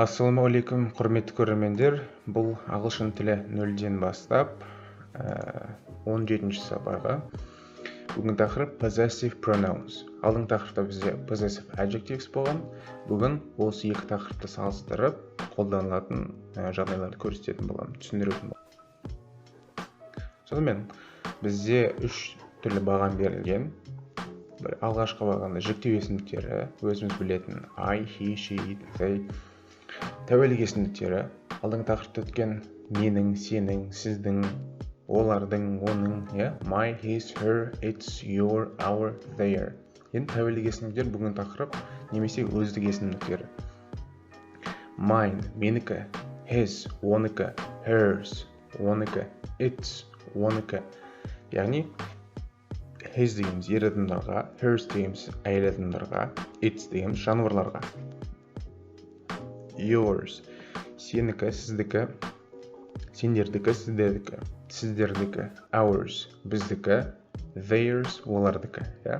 Ассалаумағалейкум, құрметті көрермендер! Бұл ағылшын тілі нөлден бастап, 17-ші сабағы. Бүгінгі тақырып — possessive pronouns. Алдыңғы тақырыпта бізде possessive adjectives болған. Бүгін осы екі тақырыпты салыстырып, қолданылатын жағдайларды көрсететін боламын, түсіндіретін боламын. Сонымен, бізде үш түрлі баған берілген. Бір, алғашқы бағанда жіктеу есімдіктері, өзіміз білетін I, he, she, it, they. Тәуелдік есімдіктері, алдыңғы тақырыпта өткен менің, сенің, сіздің, олардың, оның, иә, my, his, her, its, your, our, their. Енді тәуелдік есімдіктер, бүгінгі тақырып, немесе өздік есімдіктері. Mine — менікі, his — оныкі, hers — оныкі, its — оныкі. Яғни his дегеніміз ер адамдарға, hers дегеніміз әйел адамдарға, its дегеніміз жануарларға. Yours — сенікі, сіздікі, сендердікі, сіздердікі, сіздердікі. Ours — біздікі, theirs — олардікі, иә.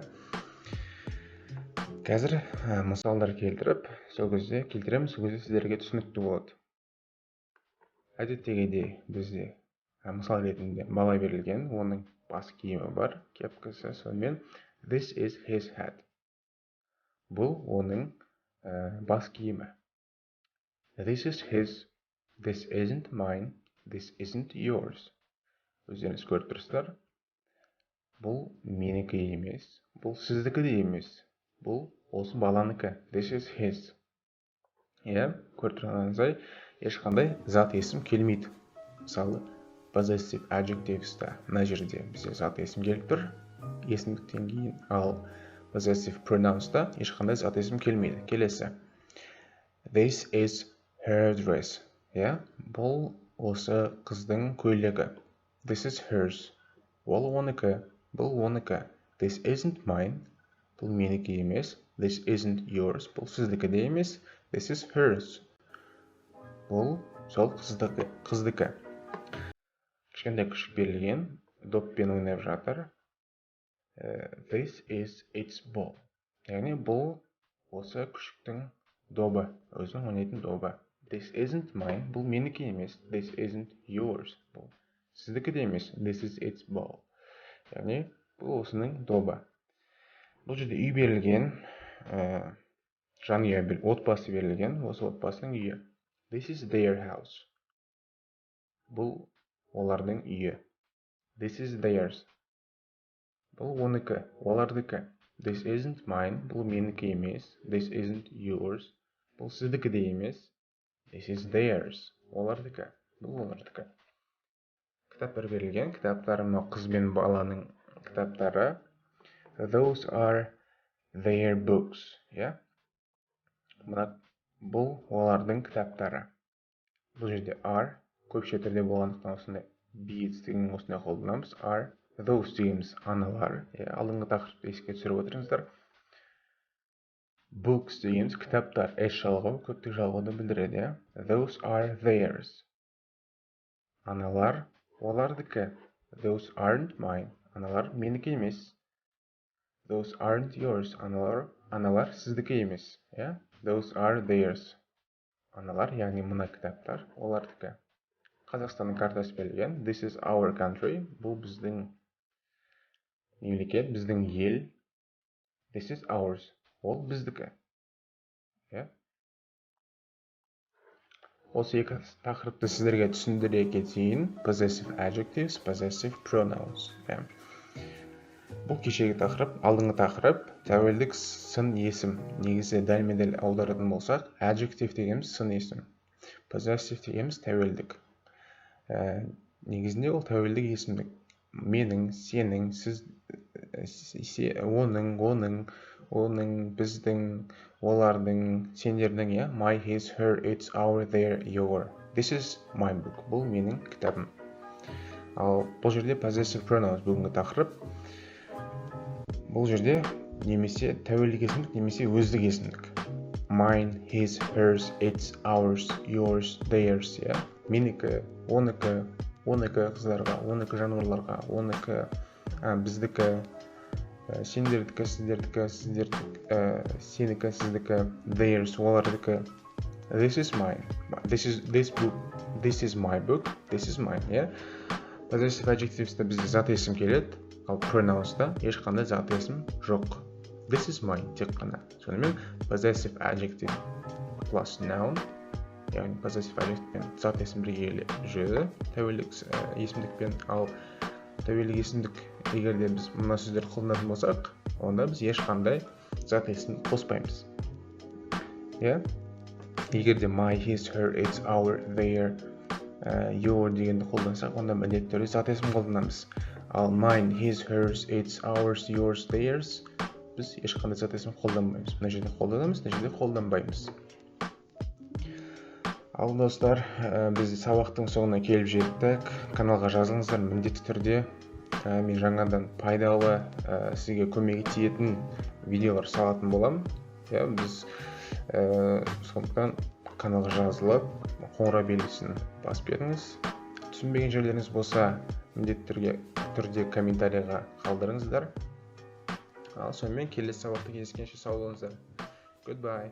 Қазір мысалдар келтіріп, сол кезде келтіремін, сол кезде сіздерге түсінікті болады. Әдеттегідей, бізде мысал ретінде бала берілген, оның бас киімі бар, кепкасы. Сонымен, this is his hat, бұл оның бас киімі. This is his, this isn't mine, this isn't yours. Өздеріңіз көріп тұрсыздар, бұл менікі емес, бұл сіздікі де емес, бұл осы баланікі. This is his, иә. Көріп тұрғандарыңыздай, ешқандай зат есім келмейді. Мысалы, possessive adjectives та мына жерде бізде зат есім келіп тұр есімдіктен кейін, ал possessive pronouns та ешқандай зат есім келмейді. Келесі, this is her dress, иә, бұл осы қыздың көйлегі. This is hers, ол оныкі, бұл оныкі. This isn't mine, бұл менікі емес. This isn't yours, бұл сіздікі де емес. This is hers, бұл сол қыздікі, қыздікі. Кішкентай күшік берілген, доппен ойнап жатыр. This is its ball, яғни бұл осы күшіктің добы, өзінің ойнайтын добы. This isn't mine, бұл менікі емес. This isn't yours, бұл сіздікі де емес. This is its ball, яғни бұл осының добы. Бұл жерде үй берілген, жанұя, отбасы берілген, осы отбасының үйі. This is their house, бұл олардың үйі. This is theirs, бұл оныкі, олардікі. This isn't mine, бұл менікі емес. This isn't yours, бұл сіздікі де емес. This is theirs, олардікі, бұл олардікі. Кітаптар берілген, кітаптар, мынау қыз бен баланың кітаптары. Those are their books, иә, мына бұл олардың кітаптары. Бұл жерде are көпше түрде болғандықтан, осындай be етістігін осындай қолданамыз, are. Those дегеніміз аналар, иә, алдыңғы тақырыпты еске түсіріп отырыңыздар. Books дегеніміз кітаптар, s жалғау көптік жалғауды білдіреді, иә. Those are theirs, аналар олардікі. Those aren't mine, аналар менікі емес. Those aren't yours, аналар сіздікі емес, иә. Those are theirs, аналар, яғни мына кітаптар олардікі. Қазақстанның картасы берілген. This is our country, бұл біздің мемлекет, біздің ел. This is ours, ол біздікі, иә. Осы екі тақырыпты сіздерге түсіндіре кетейін: possessive adjectives, possessive pronouns, иә. Бұл кешегі тақырып. Алдыңғы тақырып — тәуелдік сын есім. Негізі, дәлме дәл аударатын болсақ, adjective дегеніміз сын есім, possessive дегеніміз тәуелдік. Негізінде ол тәуелдік есімдік: менің, сенің, сіз, оның, оның, оның, біздің, олардың, сендердің, иә. My, his, her, its, our, their, your. This is my book, бұл менің кітабым. Ал бұл жерде possessive pronouns, бүгінгі тақырып. Бұл жерде немесе тәуелдік есімдік, немесе өздік есімдік: mine, his, hers, its, ours, yours, theirs, иә. Менікі, оныкі, оныкі қыздарға, оныкі жануарларға, оныкі, біздікі, сендердікі, сіздердікі, сіздердікі, сенікі, сіздікі, theirs — олардікі. This is mine, this is this book, this is my book, this is mine. Иә, possessive adjectives'те бізде зат есім келеді, ал pronouns'та ешқандай зат есім жоқ. This is mine тек қана. Сонымен, possessive adjective plus noun, яғни possessive adjective пен зат есім бірге жүреді тәуелдік есімдікпен. Ал тәуелдік есімдік, егер де біз мына сөздерді қолданатын болсақ, онда біз ешқандай зат есім қоспаймыз. Иә, егер де my, his, her, its, our, their, your дегенді қолдансақ, онда міндетті түрде зат есім қолданамыз. Ал mine, his, hers, its, ours, yours, theirs, біз ешқандай зат есім қолданбаймыз. Мына жерде қолданамыз, мына жерде қолданбаймыз. Ал, достар, біз сабақтың соңына келіп жеттік. Каналға жазылыңыздар міндетті түрде. Мен жаңадан пайдалы, сізге көмегі тиетін видеолар салатын боламын. Иә, біз сондықтан каналға жазылып, қоңырау белгісін басып беріңіз. Түсінбеген жерлеріңіз болса, міндетті түрде комментарийға қалдырыңыздар. Ал сонымен, келесі сабақта кездескенше сау болыңыздар. Goodbye.